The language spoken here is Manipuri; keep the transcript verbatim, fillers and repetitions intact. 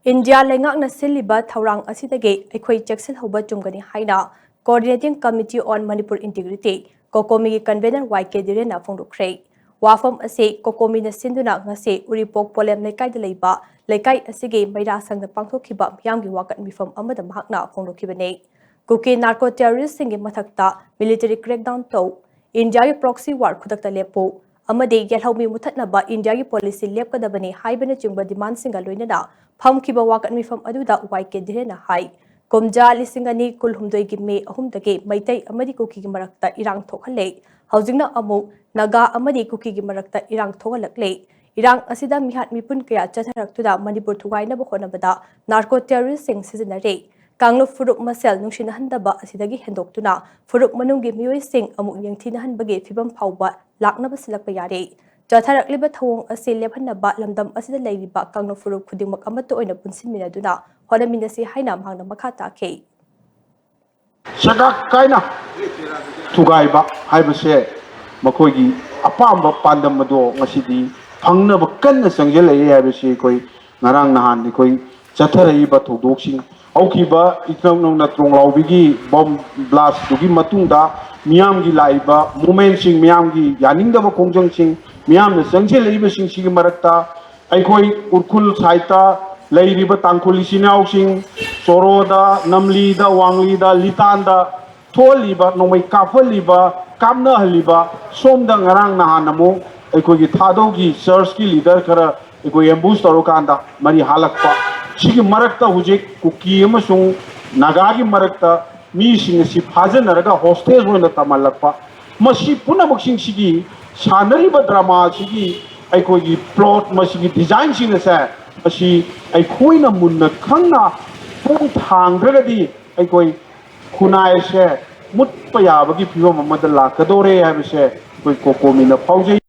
ꯏꯟꯗꯤꯌꯥ ꯂꯩꯉꯥꯛꯅ ꯁꯤꯜꯂꯤꯕ ꯊꯧꯔꯥꯡ ꯑꯁꯤꯗꯒꯤ ꯑꯩꯈꯣꯏ ꯆꯦꯛꯁꯤꯜꯍꯧꯕ ꯆꯨꯝꯒꯅꯤ ꯍꯥꯏꯅ Coordinating Committee on Manipur Integrity, ꯀꯣꯀꯣꯃꯤꯒꯤ ꯀꯟꯚꯦꯅꯔ ꯋꯥꯏ ꯀꯦ ꯙꯤꯔꯦꯟꯅ ꯐꯣꯡꯗꯣꯛꯈ꯭ꯔꯦ꯫ ꯋꯥꯐꯝ ꯑꯁꯤ ꯀꯣꯀꯣꯃꯤꯅ ꯁꯤꯟꯗꯨꯅ ꯉꯁꯤ ꯎꯔꯤꯄꯣꯛ ꯄꯣꯂꯦꯝ ꯂꯩꯀꯥꯏꯗ ꯂꯩꯕ ꯂꯩꯀꯥꯏ ꯑꯁꯤꯒꯤ ꯃꯩꯔꯥ ꯁꯪꯗ ꯄꯥꯡꯊꯣꯛꯈꯤꯕ ꯃꯤꯌꯥꯝꯒꯤ ꯋꯥꯀꯠ ꯃꯤꯐꯝ ꯑꯃꯗ ꯃꯍꯥꯛꯅ ꯐꯣꯡꯗꯣꯛꯈꯤꯕꯅꯤ꯫ ꯀꯨꯀꯤ ꯅꯥꯔꯀꯣ ꯇꯦꯔꯣꯔꯤꯁꯁꯤꯡꯒꯤ ꯃꯊꯛꯇ ꯃꯤꯂꯤꯇꯔꯤ ꯀ꯭ꯔꯦꯛꯗꯥꯎꯟ ꯇꯧ, ꯏꯟꯗꯤꯌꯥꯒꯤ ꯄ꯭ꯔꯣꯛꯁꯤ ꯋꯥꯔ ꯈꯨꯗꯛꯇ ꯂꯦꯞꯄꯨ ꯑꯃꯗꯤ ꯌꯦꯜꯍꯧꯃꯤ ꯃꯨꯊꯠꯅꯕ ꯏꯟꯗꯤꯌꯥꯒꯤ ꯄꯣꯂꯤꯁꯤ ꯂꯦꯞꯀꯗꯕꯅꯤ ꯍꯥꯏꯕꯅꯆꯤꯡꯕ ꯗꯤꯃꯥꯟꯁꯤꯡꯒ ꯂꯣꯏꯅꯅ ꯐꯝꯈꯤꯕ ꯋꯥꯀꯠ ꯃꯤꯐꯝ ꯑꯗꯨꯗ ꯋꯥꯏ ꯀꯦ ꯙꯤꯔꯦꯟꯅ ꯍꯥꯏ, ꯀꯨꯝꯖꯥ ꯂꯤꯁꯤꯡ ꯑꯅꯤ ꯀꯨꯟꯍꯨꯝꯗꯣꯏꯒꯤ ꯃꯦ ꯑꯍꯨꯝꯗꯒꯤ ꯃꯩꯇꯩ ꯑꯃꯗꯤ ꯀꯨꯀꯤꯒꯤ ꯃꯔꯛꯇ ꯏꯔꯥꯡ ꯊꯣꯛꯍꯜꯂꯦ꯫ ꯍꯧꯖꯤꯛꯅ ꯑꯃꯨꯛ ꯅꯥꯒꯥ ꯑꯃꯗꯤ ꯀꯨꯀꯤꯒꯤ ꯃꯔꯛꯇ ꯏꯔꯥꯡ ꯊꯣꯛꯍꯜꯂꯛꯂꯦ꯫ ꯏꯔꯥꯡ ꯑꯁꯤꯗ ꯃꯤꯍꯥꯠ ꯃꯤꯄꯨꯟ ꯀꯌꯥ ꯆꯠꯊꯔꯛꯇꯨꯅ ꯃꯅꯤꯄꯨꯔ ꯊꯨꯒꯥꯏꯅꯕ ꯍꯣꯠꯅꯕꯗ ꯅꯥꯔꯀꯣ ꯇꯦꯔꯣꯔꯤꯁꯁꯤꯡ ꯁꯤꯖꯤꯟꯅꯔꯦ꯫ ꯀꯥꯡꯂꯨꯞ ꯐꯨꯔꯨꯞ ꯃꯁꯦꯜ ꯅꯨꯡꯁꯤꯅꯍꯟꯗꯕ ꯑꯁꯤꯗꯒꯤ ꯍꯦꯟꯗꯣꯛꯇꯨꯅ ꯐꯨꯔꯨꯞ ꯃꯅꯨꯡꯒꯤ ꯃꯤꯑꯣꯏꯁꯤꯡ ꯑꯃꯨꯛ ꯌꯦꯡꯊꯤꯅꯍꯟꯕꯒꯤ ꯐꯤꯕꯝ ꯐꯥꯎꯕ ꯂꯥꯛꯅꯕ ꯁꯤꯜꯂꯛꯄ ꯌꯥꯔꯦ꯫ ꯆꯠꯊꯔꯛꯂꯤꯕ ꯊꯧꯑꯣꯡ ꯑꯁꯤ ꯂꯦꯞꯍꯟꯅꯕ ꯂꯝꯗꯝ ꯑꯁꯤꯗ ꯂꯩꯔꯤꯕ ꯀꯥꯡꯂꯨꯞ ꯐꯨꯔꯨꯞ ꯈꯨꯗꯤꯡꯃꯛ ꯑꯃꯠꯇ ꯑꯣꯏꯅ ꯄꯨꯟꯁꯤꯟꯃꯤꯟꯅꯗꯨꯅ ꯍꯣꯠꯅꯃꯤꯟꯅꯁꯤ ꯍꯥꯏꯅ ꯃꯍꯥꯛꯅ ꯃꯈꯥ ꯇꯥꯈꯤ꯫ ꯁꯦꯒꯥꯛ ꯀꯥꯏꯅ ꯊꯨꯒꯥꯏꯕ ꯍꯥꯏꯕꯁꯦ ꯃꯈꯣꯏꯒꯤ ꯑꯄꯥꯝꯕ ꯄꯥꯟꯗꯝ ꯑꯗꯣ ꯉꯁꯤꯗꯤ ꯐꯪꯅꯕ ꯀꯟꯅ ꯆꯪꯁꯤꯜꯂꯛꯏ ꯍꯥꯏꯕꯁꯤ ꯑꯩꯈꯣꯏ ꯉꯔꯥꯡ ꯅꯍꯥꯟ ꯑꯩꯈꯣꯏ ꯆꯠꯊꯔꯛꯏꯕ ꯊꯧꯗꯣꯛꯁꯤꯡ, ꯍꯧꯈꯤꯕ ꯏꯆꯧ ꯅꯧꯅ ꯇ꯭ꯔꯣꯡꯂꯥꯎꯕꯤꯒꯤ ꯕꯣꯝ ꯕ꯭ꯂꯥꯁꯇꯨꯒꯤ ꯃꯇꯨꯡꯗ ꯃꯤꯌꯥꯝꯒꯤ ꯂꯥꯛꯏꯕ ꯃꯣꯃꯦꯟꯁꯤꯡ, ꯃꯤꯌꯥꯝꯒꯤ ꯌꯥꯅꯤꯡꯗꯕ ꯈꯣꯡꯖꯪꯁꯤꯡ, ꯃꯤꯌꯥꯝꯅ ꯆꯪꯁꯤꯜꯂꯛꯏꯕꯁꯤꯡꯁꯤꯒꯤ ꯃꯔꯛꯇ ꯑꯩꯈꯣꯏ ꯎꯈ꯭ꯔꯨꯜ ꯁꯥꯏꯠꯇ ꯂꯩꯔꯤꯕ ꯇꯥꯡꯈꯨꯜ ꯏꯆꯤꯟ ꯏꯅꯥꯎꯁꯤꯡ ꯆꯣꯔꯣꯗ, ꯅꯝꯂꯤꯗ, ꯋꯥꯡꯂꯤꯗ, ꯂꯤꯇꯥꯟꯗ ꯊꯣꯛꯍꯜꯂꯤꯕ, ꯅꯣꯡꯃꯩ ꯀꯥꯞꯍꯜꯂꯤꯕ, ꯀꯥꯞꯅꯍꯜꯂꯤꯕ, ꯁꯣꯝꯗ ꯉꯔꯥꯡ ꯅꯍꯥꯟ ꯑꯃꯨꯛ ꯑꯩꯈꯣꯏꯒꯤ ꯊꯥꯗꯧꯒꯤ ꯆꯔꯆꯀꯤ ꯂꯤꯗꯔ ꯈꯔ ꯑꯩꯈꯣꯏ ꯑꯦꯝꯕꯨꯁ ꯇꯧꯔꯀꯥꯟꯗ ꯃꯔꯤ ꯍꯥꯜꯂꯛꯄ, ꯁꯤꯒꯤ ꯃꯔꯛꯇ ꯍꯧꯖꯤꯛ ꯀꯨꯀꯤ ꯑꯃꯁꯨꯡ ꯅꯥꯒꯥꯒꯤ ꯃꯔꯛꯇ ꯃꯤꯁꯤꯡ ꯑꯁꯤ ꯐꯥꯖꯤꯟꯅꯔꯒ ꯍꯣꯁꯇꯦꯖ ꯑꯣꯏꯅ ꯊꯝꯍꯜꯂꯛꯄ, ꯃꯁꯤ ꯄꯨꯝꯅꯃꯛꯁꯤꯡꯁꯤꯒꯤ ꯁꯥꯟꯅꯔꯤꯕ ꯗ꯭ꯔꯃꯥ ꯑꯁꯤꯒꯤ ꯑꯩꯈꯣꯏꯒꯤ ꯄ꯭ꯂꯣꯠ, ꯃꯁꯤꯒꯤ ꯗꯤꯖꯥꯏꯟꯁꯤꯡ ꯑꯁꯦ ꯃꯁꯤ ꯑꯩꯈꯣꯏꯅ ꯃꯨꯟꯅ ꯈꯪꯅ ꯈꯣꯡ ꯊꯥꯡꯗ꯭ꯔꯒꯗꯤ ꯑꯩꯈꯣꯏ ꯈꯨꯟꯅꯥꯏ ꯑꯁꯦ ꯃꯨꯠꯄ ꯌꯥꯕꯒꯤ ꯐꯤꯕꯝ ꯑꯃꯗ ꯂꯥꯛꯀꯗꯧꯔꯦ ꯍꯥꯏꯕꯁꯦ ꯑꯩꯈꯣꯏ ꯀꯣꯀꯣꯃꯤꯅ ꯐꯥꯎꯖꯩ꯫